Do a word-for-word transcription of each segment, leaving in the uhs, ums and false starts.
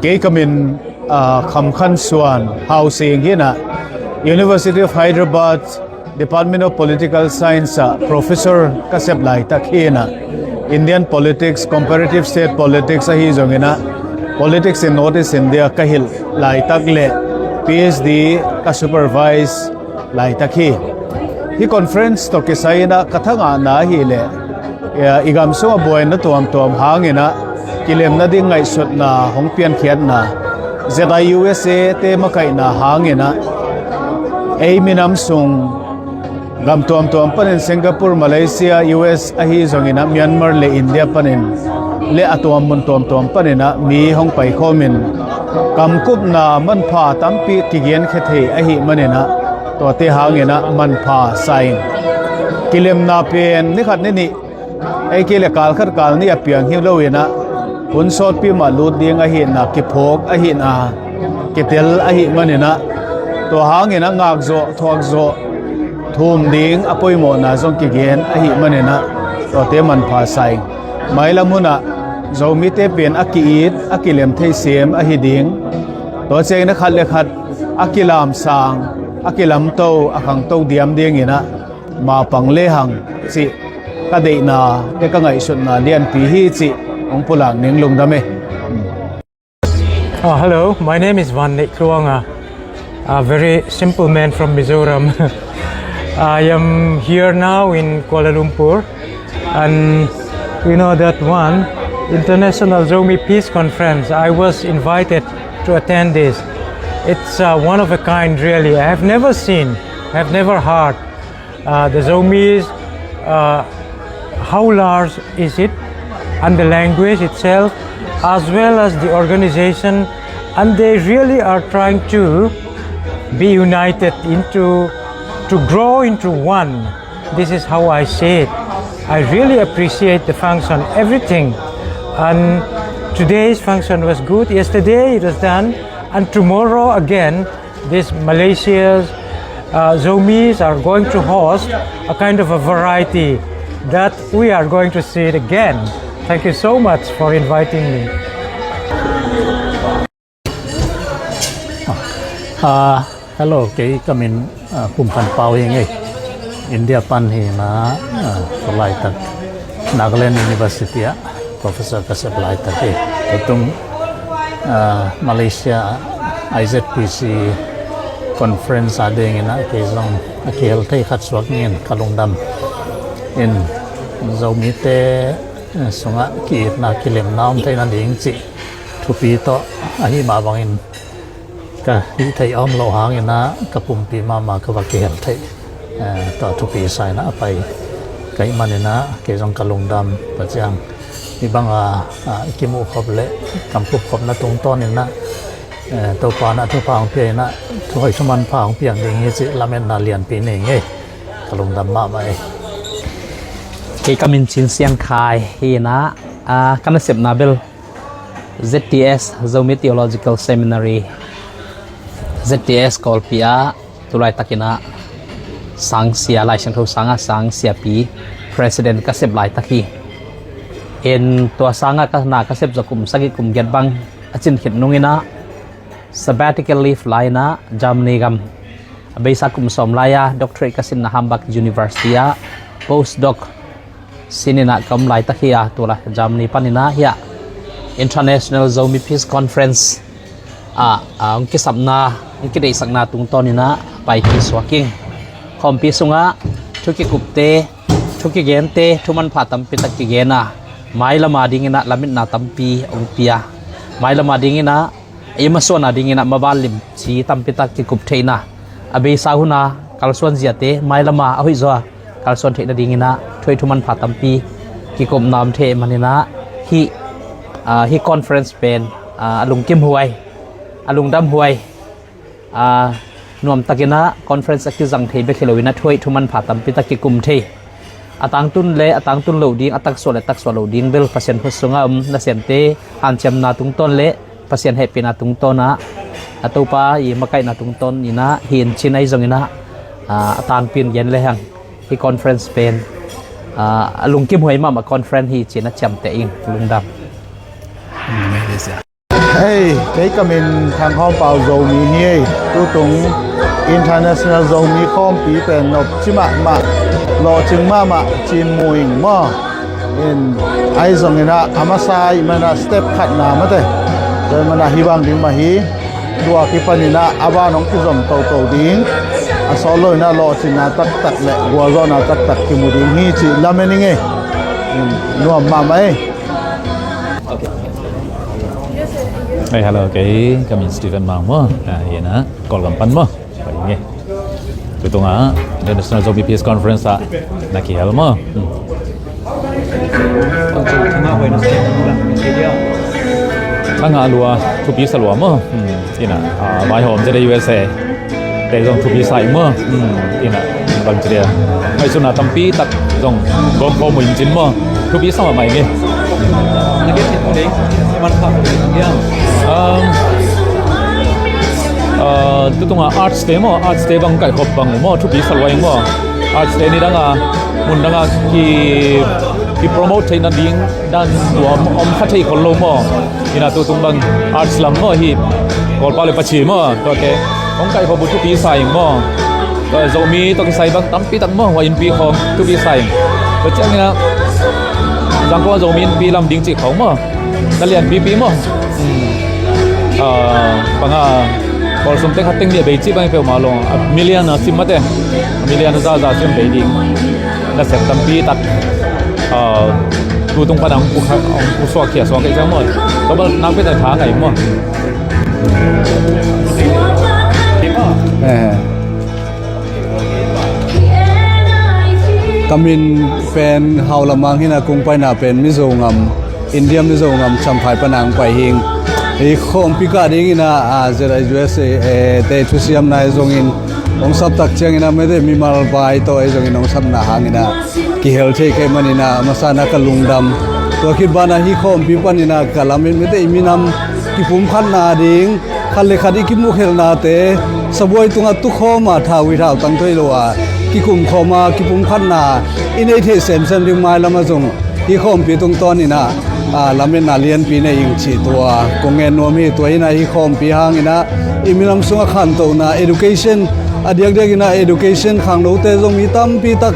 Kei ka min, ah, Kham Khan Suan, Hau Sing hi-in ah, University of Hyderabad, Department of Political Science ah professor ka sep laitak hi-in ah, Indian politics, comparative state politics ahi zongin ah, politics in North East India ka hilh laitak le PhD ka supervise laitak hi. Hih conference tawh kisai-in ah ka thangahna ahih leh, i gam sungah buaina tuamtuam hangin ah kilemna ding ngaihsutna hong piankhiatna, Z I U S A te makaihna hangin ah ei minam sung gam tuamtuam panin Singapore, Malaysia, U S ahi zongin ah Myanmar le India panin le a tuam mun tuamtuam panin ah mi hong paikhawmin kamkupna manpha tampi kigenkhia thei ahih manin ah tuate hangin ah manpha sa ing. Kilemna pen ni khat ni nih, ei kei le kal khat kal nih a piang hi lo-in ah hun sawtpi mah lut ding ahihna kiphawk ahihna kitel ahih manin ah, tua hangin ah ngakzawh thuakzawh thum ding a poimawhna zong kigen ahih manin ah tuate manpha sa ing. Mailam hunah Zomite pen a ki-it a kilem thei sem ahi ding. Tua ciangin ah khat le khat a kilamsang, a kilamto, a khangto diam dingin ah mapang lehang cih ka deihna le ka ngaihsutna lianpi hi cih hong pulak ning. Lungdam e. Uh, hello, my name is Van Neih Tluanga, a very simple man from Mizoram. I am here now in Kuala Lumpur, and we know that one International Zomi Peace Conference, I was invited to attend this. It's uh, one of a kind, really. I have never seen, I have never heard uh, the Zomis, uh, how large is it, and the language itself, as well as the organization, and they really are trying to be united into, to grow into one. This is how I see it. I really appreciate the function, everything. And today's function was good. Yesterday it was done, and tomorrow again, this Malaysia's uh, Zomis are going to host a kind of a variety that we are going to see it again. Thank you so much for inviting me. Uh, hello, kei ka min uh, Pum Khan Pau hi ngei. India pan hi na uh, laitak Nagaland University ah professor ka sep laitak hi. Tutung uh, Malaysia I Z P C conference a dingin ah kei zong a kihel thei khat suak ngin ka lungdam in Zomite uh, sungah kiitna kilemna om theihna ding cih thupi tawh ahi mah bangin ka hih theih a om loh hangin ah ka pumpi mahmah ka va kihel theih. Tua thupi sa in ah a pai ka hih manin ah kei zong ka lungdam. Tua ciang hih banga i kimuh khop le kamkup khopna tungtawn in ah Topa in ah thupha hong pia in ah thuhoih thumanpha hong piang ding hi cih lametna lianpi nei ngei. Ka lungdam mahmah ei. Kei ka min Cin Siang Khai hi in ah ka nasepna bel Z T S, Zomi Theological Seminary, Z T S Kawlpi ah tulaitak in ah sangsia, Lai Siangtho sanga sangsiapi president ka sep laitak hi. In tua sanga ka na ka sep zaw kum sagih kum giat bang a cin khit nung in ah sabbatical leave la in ah Germany gam a beisa kum sawm lai-a doctorate ka sinna Hamburg University ah postdoc sin in ah ka om laitak hi a, tu la Germany pan in ah hiah International Zomi Peace Conference ah hong kisapna, hong kideihsakna tungtawn in ah paipi suak ing. Khawmpi sungah thu kikupte, thu kigente, thu manpha tampi tak kigen a, mailam a ding in ah lametna tampi hong pia. Mailam a ding in ah i masuan a ding in ah maban limci tampi tak kikup theihna, a beisa hun a kalsuan ziate mailam a a hoih zaw a kalsuan theihna ding in ah thuhoih thumanpha tampi kikupna om thei man in ah hih, hih conference pen a lungkim huai, a lungdam huai. Nuamtak in ah conference a kizang thei bek hi lo in ah thuhoih thumanpha tampi tak kikum thei. A tangtun le a tangtun loh ding, a taksuah le taksuah loh ding bel Pasian khut sungah om nasemte hanciamna tungtawn le Pasian hehpihna tungtawn ah a Topa i makaihna tungtawn in ah hi in cin ahi zong in ah a tangpi in gen lehang hih conference pen a lungkim huai mahmah conference hi cin a ciamteh ing. Lungdam. Hei, kei ka min Thang Khawm Pau Zomi hi ei. Tutung International Zomi Khawmpi pen nopci mahmah, lawhcing mahmah, cin muing maw. In, ahi zongin ah, a masa ahih manin ah step khatna mate. Tua ahih manin ah hih bang ding mah hi. Tua kipanin ah a ban hong kizom toto ding. A sawt loin ah lawhcinna taktak le gualzawhna taktak kimu ding hi cih lamen ing ei. In, nuam mahmah ei. Hei, hello, kei ka min Stephen Mang maw. Ah, hi in ah, Kawlgam pan maw. Pai nge. Tutung ah International Zomi Peace Conference ah na kihel maw. Hmm. Thanga lua, thupi sa lua maw. Hmm. In ah, ah, vaihawm zia U S A te zong thupi sa ing maw. Hmm. In ah, bang ci dia, ngaihsutna tampi tak zong gawm khawm uh in cin maw. Thupi sa mahmah ing ei. Um, uh, tutung ah Arts Day maw, Arts Day bang kaihkhop bang uh maw, thupi sa lua ing maw. Arts Day nidang ah, mun dang ah ki, ki promote theihna ding dan tua om, om kha thei khol lo maw. In ah tutung bang arts lam maw hi, Kawlpau le Pachi maw, tuate hong kaihkhop uh thupi sa ing maw. Tua Zomi tawh kisai bang tampi tak maw, hua innpi khawng thupi sa ing. Tua ciangin ah Zangkong Zomi Innpi lam ding cih khawng maw, na lianpipi maw. Hmm. Ah, bang a, Kawl sum teng khat teng nih a bei cih bang i peuhmah lo, a million a sim mate, a million a zaza sim bei ding. Nasep tampi tak, ah, tutung pan a hong pu kha, hong pu suak khia suak kei ciang maw. Tua bel nakpi tak tha ngai maw. Eh. Ka min pen Hau Lam Mang hi in ah, kong paina pen Mizo ngam, India Mizo ngam Champhai pan a hong pai hi ing. Hih khawmpi kah dingin ah, ah, Z I U S A, eh, te thusiamna ahi zongin hong sap tak ciangin ah, mete mimal vai tawh ahi zongin hong sapna hangin ah kihel thei ka hih manin ah, a masa in ah ka lungdam. Tua khit banah hih khawmpi panin ah ka lamen, mete i minam kipumkhatna ding, khat le khat i kimukhelhnate, sabuai tungah tukhawm a, thau i thau tang thei lo a, kikumkhawm a, kipumkhatna i nei theih semsem ding mailam ah zong hih khawmpi tungtawnin ah, ah, lametna lianpi nei ing cih tua kong ngen nuam hi. Tua hi in ah hih khawmpi hangin ah i minam sungah khantohna, education, a diakdiakin ah education khangnote zong mi tampi tak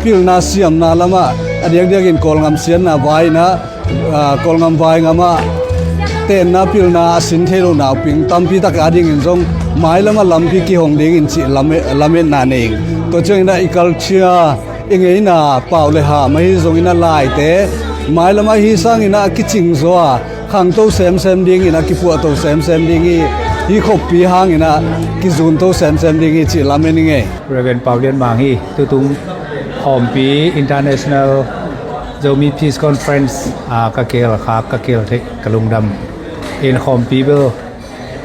pilna siamna lamah a diakdiakin Kawlngam siatna vai in ah, ah, Kawlngam vai ngam ah tenna pilna a sin thei lo naupang tampi tak a dingin zong mailam ah lampi kihong dingin cih lame-, lametna nei ing. Tua ciangin ah i culture, i ngeina, pau le ham ahi zongin ah laite mailam ah hih sangin ah a kicing zaw a, khangto semsem dingin ah kipuahto semsem ding hi. Hih khawmpi hangin ah kizunto semsem ding hi cih lamen ing ei. Reverend Pau Lian Mang hi. Tutung khawmpi International Zomi Peace Conference, ah, ka kihel khak, ka kihel theih, ka lungdam. In khawmpi bel,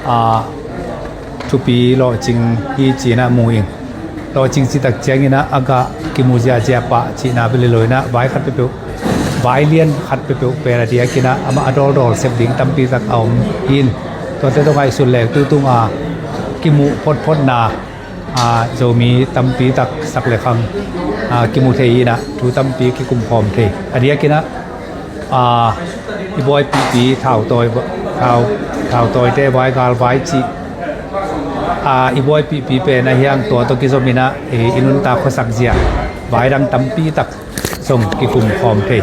ah, thupi lawhcing hi ci-in ah mu ing. Lawhcing cih tak ciangin ah a gah kimu ziahziah pah cihna bel hi lo in ah, vai khat peuhpeuh, vai lian khat peuhpeuh pen a diakin ah amah a dawldawl sep ding tampi tak a om hi in. Tuate tawh ngaihsun leng tutung a kimuh photphotna, ah, Zomi tampi tak sak le khang, ah, kimu thei in ah, thu tampi kikumkhawm thei. A diakin ah, ah, i buaipihpi thautawi, thau, thautawite vai, gal vai cih, ah, i buaipihpi pen a hiang tua tawh kizomin ah, eh, i nuntak khuasak zia vai dang tampi tak zong kikumkhawm thei,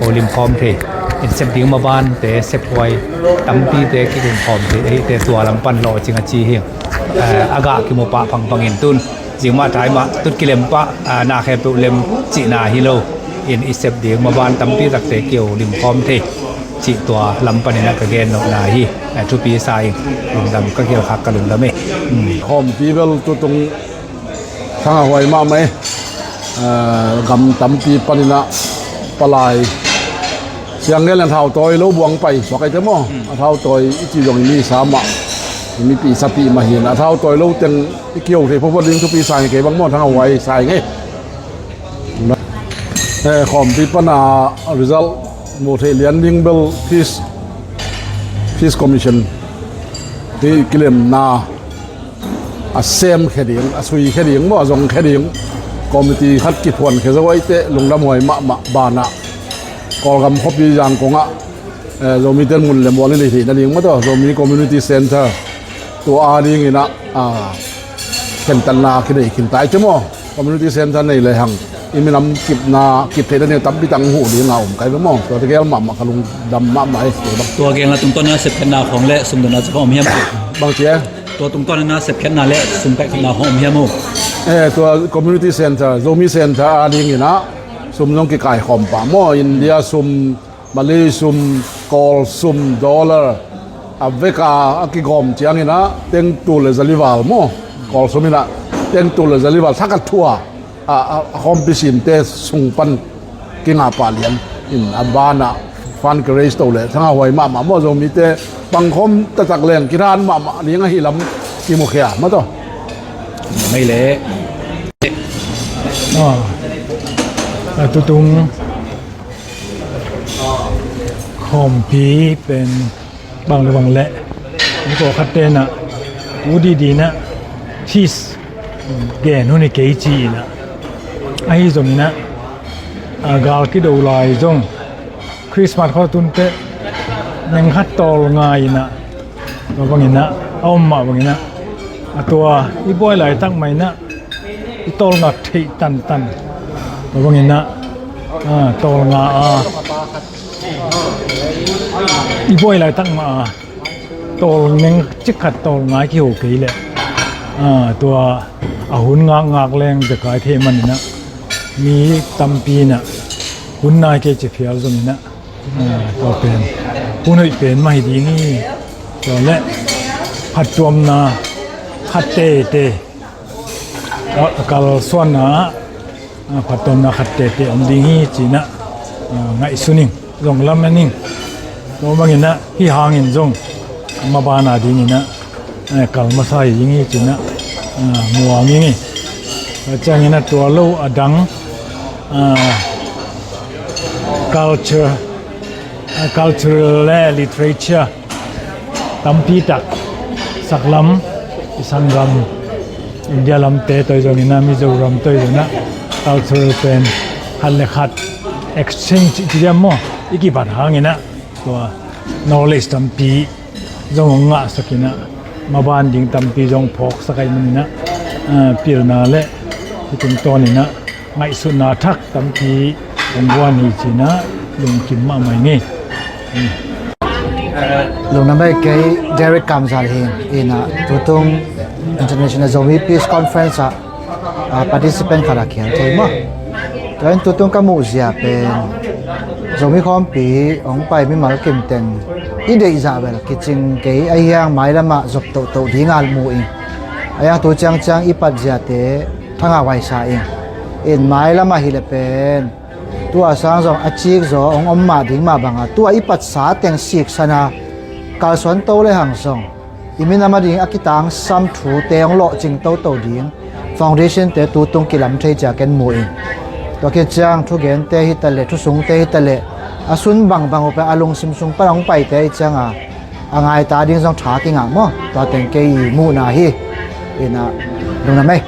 holimkhawm thei. In sep ding mavante, sephuai tampite kikumkhawm thei, eite tua lam pan lawhcing a ci hi. Eh, a gah kimu pah phangphang in tun, zing mah tai mah, tut kilem pah, ah, na khempeuh lem cihna hi lo. In i sep ding mavan tampi takte kiholimkhawm thei cih tua lam panin ah ka gen nopna hi. Eh, thupi sa ing, lungdam, ka kihel khak, ka lungdam ei. Hmm. Khawmpi bel tutung thangah huai mahmah ei. Ah, gam tampi panin ah palai siang ngen leng thautawi lo buang pai suak eite maw. Hmm. A thautawi i cih zong i mi sa mah, i mipih sapih mah hi in, a thautawi lo teng i kiho thei photphot ding thupi sa ing, kei bang maw thangah huai sa ing ei. Eh, khawmpi pana result mu theih lian ding bel Peace, Peace Commission hi kilemna a semkhia ding, a suikhia ding maw, a zongkhia ding committee khat kiphuankhia zo ahih teh lungdamhuai mahmah. Banah Kawlgam khuapi Zangkong ah Eh, Zomite in mun le mual i nei theih nading maw, tua Zomi Community Center tua adingin ah, ah, khentatna kinei khin ta i te maw. Community Center nei le hang i minam kipna kip theih nading tampi tak huh ding a om kai ve maw. Tuate gel mahmah ka lungdam mahmah hi. Tua gel na tungtawn a sepkhiatna khawng le sumdonna ci khawng om hiam? Bang ci e? Tua tungtawn a sepkhiatna le sum kaikhopna khawng om hiam uh? Eh, tua Community Center, Zomi Center adingin ah sum zong kikaikhawm pah maw. India sum, Malay sum, Kawl sum, dollar a veka a kigawm ciangin ah teng tul le zali val maw. Kawl sum in ah teng tul le zali val thakhat thua a, a, a khawmpi simte sung pan kingah pah lian in a banah fund kiraise to le thangah huai mahmah maw. Zomite pangkhawm taktak leng kiran mahmah ding ahi lam kimukhia maw, tua. Mei le. Ah, a tutung khawmpi pen bang le bang le, mi pawlkhat tenah u didi inah feast gen hun hi kei ci inah, ahi zong inah, a, gal kido lai zong Christmas khawng tun teh neng khat tawl ngai inah, tua bang inah a om mah bang inah, a tua i buai laitak mah inah i tawlngak theih tantan. Tua bang inah, a, tawlnga a, i buai laitak mah a, tawl neng cik khat tawl ngai kiho kei leh, a, tua a hun ngakngak leng zekai thei man inah mi tampi inah hun nai kei ci phial zong inah, a, tua pen hun hoih pen mah hi ding hi. Tua le phattuamna khat tete, a, kalsuanna, a, phattuamna khat tete om ding hi ci inah, a, ngaihsun ing, zong lamen ing. Tua bang inah hih hangin zong maban a ding inah, a, kal masa hi ding hi ci inah, a, muang ing hi. A, ciang inah tua lo a dang, a, culture, a, cultural le literature tampi tak saklam, i sanggam India lamte toi zong inah, Mizoram toi zong inah cultural pen khat le khat exchange ci diam maw, i kibat hang inah tua knowledge tampi zong hong ngahsak inah, maban ding tampi zong phawksak ahih man inah, a, pilna le hih tungtawn inah ngaihsutna thak tampi hong guan hi ci inah lungkim mahmah ing hi. Lungdam ei. Kei Derek Kamzal hi inah, tutung International Zomi Peace Conference ah, a, participant khat a khial thei maw. Tua in tutung ka muhzia pen Zomi khawmpi hong pai mimal kimteng i deihzah bel kicing kei, ahi hang mailam ah zop tohtoh ding a mu ing. Ahi hang tu ciangciang i patziate thangah huaisa ing. In mailam ah hi le pen tua sang zong a cikzaw hong om mah ding mah banga, tua i patsa teng siksan a kalsuan to le hang zong i minam a ding a kitangsam thute hong lawhcing toto ding foundation te tutung kilam thei cia ken mu ing. Tua khit ciang thugente hi ta leh, thusungte hi ta leh, a sun bangbang uh pen a lungsim sung pan hong paite hi cianga a ngaita ding zong tha kingah maw. Tua teng kei i muhna hi. Inah lungdam ei.